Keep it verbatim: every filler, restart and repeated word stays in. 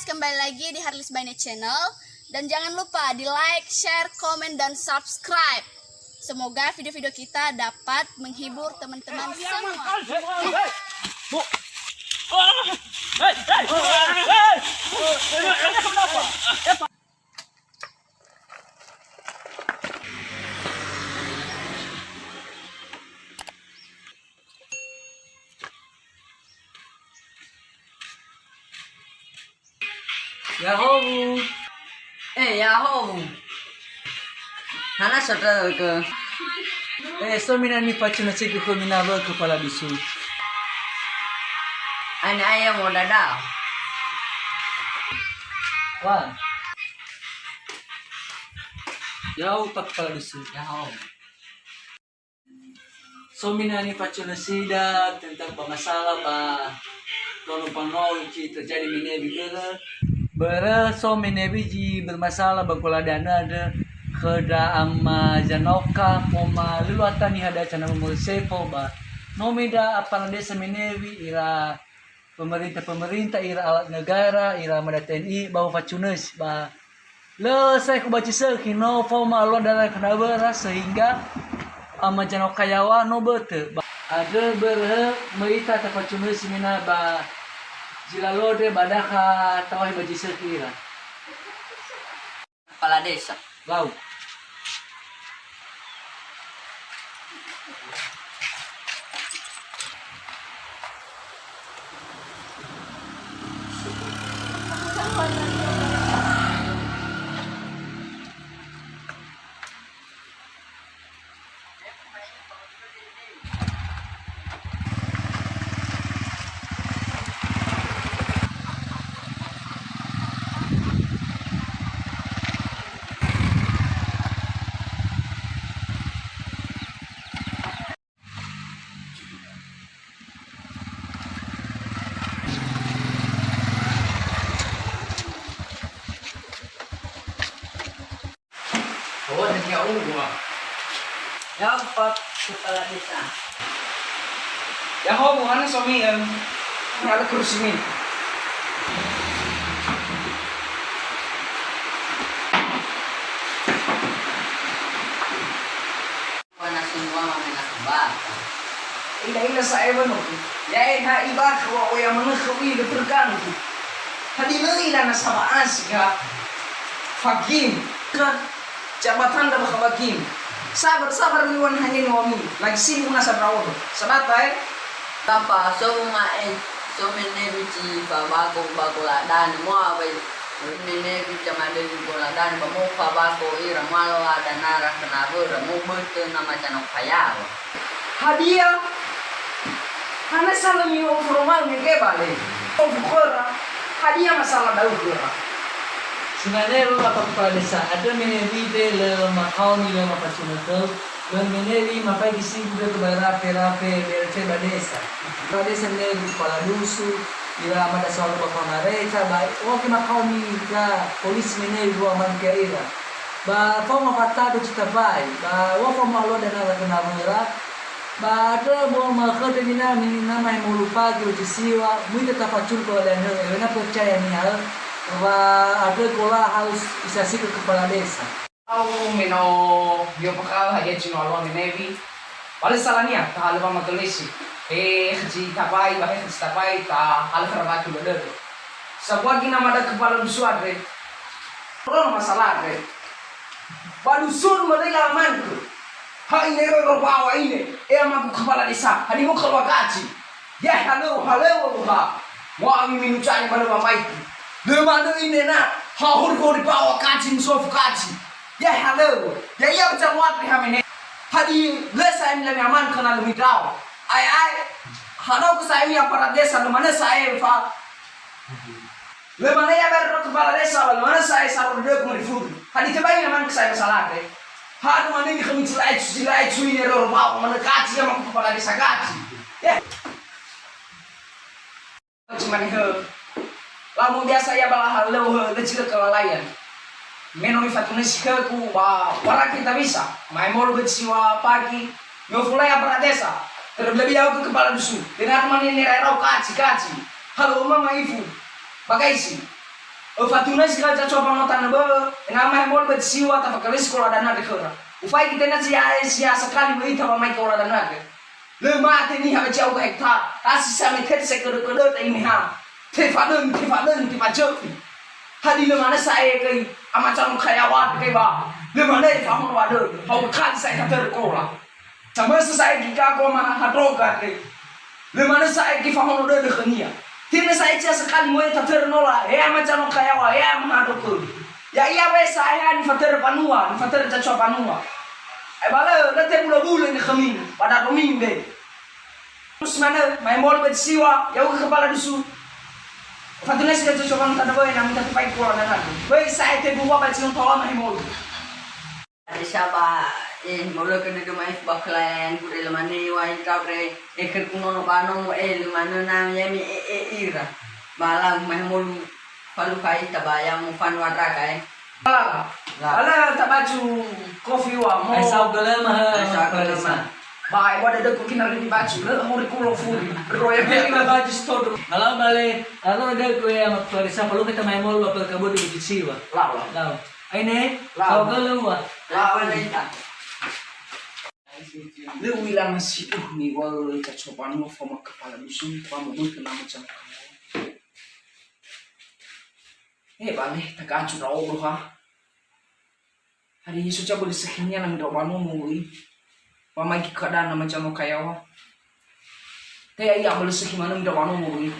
Kembali lagi di Harlis Baine Channel. Dan jangan lupa di like, share, komen, dan subscribe. Semoga video-video kita dapat menghibur teman-teman semua. Ya'ahowu. Eh, ya'ahowu. Hana sodra ke? Eh, so mina nifacunösigu khömi nawögu kepala dusun. Ane ayo mo dada. Wa. Ya'ahowu, Pak Kepala Dusun. Ya'ahowu. So mina nifacunösida tentang ba masalah ba tonu panol ci terjadi menewi börö. Börö so menewi zi bermasalah ba gola danö andrö khöda Ama Zanoka, foma lö luata niha da cana nomor sefo ba no mida aparadesa menewi ira pemerintah-pemerintah, ira alat negara, ira mada T N I, ba wafacunösi, ba lö saekhu ba zi sökhi, no faoma alua dara khö nawöra, sehingga Ama Zanoka yaŵa no bötö. Ba andrö börö möi ita tafacunösi mina ba zi lalo ndre ba dakha taŵa'ö ba zi sökhi ira. Kepala desa. Lau. Oh, dan ya Allah. Ya, Pak Kepala Desa. Ya, ho, buhana suami, em. Ini ada kursi ini. Wana semua mamenaku bata. Ila-ila sa'ae wanoku. Ya'e ha ibakha wa oya manökhö ui le perganggu. Hadia lö ila nasaba asi ga fagim. Ka jabatan da bakha fagim. Sabar, sabar liwan hanya ni wami. Lagi sibuk nasa brawodo. Sabata, eh. Tapa, so ma'e, so menewi ci fabako, bako ladani, moa wai. Menewi camadöli gola danö ba mofa bako ira muala danara khö nawöra mobötö na macano kayawa. Hadia? Hana sa lö mi'ofu formal mege bale? Ofu khöra, hadia masalah da'ö khöra? Sinane lö apa kepala desa, ada menewi de lö makaoni lö mafacunötö, Lö menewi mafaigi singgu khögu ba rafe-rafe B R T ba desa. Ba desa menewi kepala dusun, ira mada soal ba kepala desa, ba oke makaoni ira polisi menewi dua manke ira. Ba faoma fatadu cita bai, ba ofa ma'alua dana la kena mera. Ba ada bo makhöte mina, mina mai mulu pagi uji siwa, muita tafacul kepala desa, wena percaya nia, ba ada gola harus isasi ke kepala desa. Au me no mi'ombakha'ö hadia zi no alua menewi. Ba lö salania tahalö wamagelesi. He khözi tabai, ba he khözi tabai tahalö khöra watu ba dödö. Sambua gi na mada kepala dusun andre. Rono masalah andre. Ba dusun mada ila amanku. Ha ine ro ro bawa ine. E amaku kepala desa. Hadia mo keluarga gaji. Ya halö, halö, ha. Wa ami minucani mana mamaiku. Lö manö ine na. Ha hori hori bawa gaji, musofu gaji. Ya halöŵö, ya'ia ucamuatri hamene. Hadia lö sa'ae milami aman khöna lö midrao. Ae, ae, hanau ke sa'ae mi aparat desa lö manö sa'ae fa. Lö manö ya ber ro kepala desa, lö manö sa'ae saro dödögu mari furu. Hadia tebai mi aman ke sa'ae masalate. Hadu manö ni khömi cilai cu, cilai cu ini ro ro bau manö gaji ya maku kepala desa gaji. Ya. Cumani hö. Lamu biasa ia bala halöŵö hö, lö cilö kelalaian. Me no mifatunösi khögu ba baraki tabisa, ma'e molu göt siwa pagi, mi'ofulai aparat desa, terlebih-lebih ya'ugö kepala dusun, dengan mani nerairau kaci-kaci, halöŵö mama ifu, bagaisi. Öfatunösi khöra zatuafanua tanö bö'ö, ena'ö mahemolu ba zi siwa tafakalösi koladanö andre khöra. Ufaigi tenga zi ya'e sia sakali möi tawamaigi koladanö andre. Lö mate niha ba zi ya'ugö hektar, tasi sametete sekölö-kölö ta imeha. Tefadöng, tefadöng, tefajöfi. Hadia lö manö sa'ae göi ama Zanokayawa andre ba. Lö manö fahono ba dödö. Hau kali sa'ae tatörö kola. Samösö sa'ae göi gago ama Handroga andre. Lö manö sa'ae göi fahono dödö khönia. Tenga sa'ae sia sakali möi tatörö nola, he ama Zanokayawa, he ama Handroga. Ya'ia we sa'ae ha nifatörö banua, nifatörö zatuafanua. Ae ba lö, lö tebulö-bulö ina khömi, ba ndra'omi mbe. Terus manö, mahemolu ba zi siwa, ya'ugö kepala dusun. Öfatunösi khöra zatuafanua tanö bö'ö, ena'ö mita tefaigi koladanö andre. Böi sa'ae tebua ba zi no tawa mahemolu. Ada saba, eh, molo ke dede mai ba kelayan gure lemane wai gaure, eh, ke kuno no bano mo, eh, lemane na yemi, eh, eh, ira. Ba lau mahemolu falu kai ta ba ya mo fanu adraka, eh. Ala, La. Ala ta baju kofi wa mo. Ai sau gelema, he. Ai sau gelema. Ba, eh, wa dede ku kina rini baju, le, mo ri kulo furi. Roya. Ini ba baju stodo. Kalau bale, kalau ada ku ya, Farisa, perlu kita main mall, apa kabar di Bukit Siwa? La, la. Lau. Aine, Lau. Kau ke lua. Lau, aine. Lö u'ila nasi, uh, niŵa'ö zatuafanua faoma kepala dusun, faoma böi nama Zanokayawa. Eh, bale, tagacu ndra'odo ha. Hari Yesu coba di sekhinia nang ndra'o banomo, ui. Wamaigi keadaan ama Zanokayawa. Te ya'ia ama lö sekhi manö ndra'o banomo, ui.